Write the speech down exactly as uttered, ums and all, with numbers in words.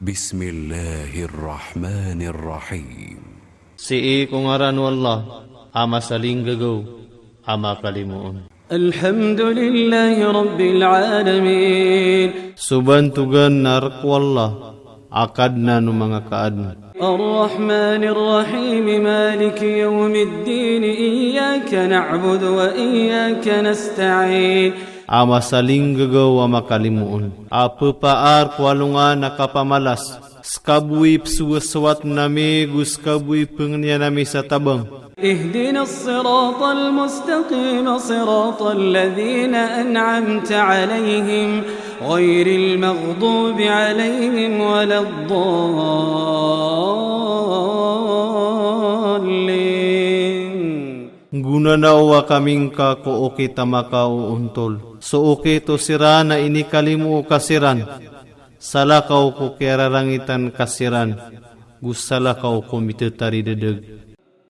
بسم الله الرحمن الرحيم. Sii ko ngaran o Allah, a masaling gagaw, a makalimoon. الحمد لله رب العالمين. Sobantugan na rk o Allah, a Kadnan o manga kaadn. الرحمن الرحيم. مالك يوم الدين. إياك نعبد وإياك نستعين. A masaling gagaw, a makalimoon. A pepaar ko alongan a kapamalas. Skabo i psowasowat nami gus skabo i pengnia nami sa tabang. اهدنا الصراط المستقيم صراط الذين أنعمت عليهم غير المغضوب عليهم ولا الضالين. Gunanaowa kamingka ko oke tamaka o untol. So oke to siran a ini kalimoka siran. Salakaw ko kerarangitan ka siran. Gus salakaw ko mitetari dedeg.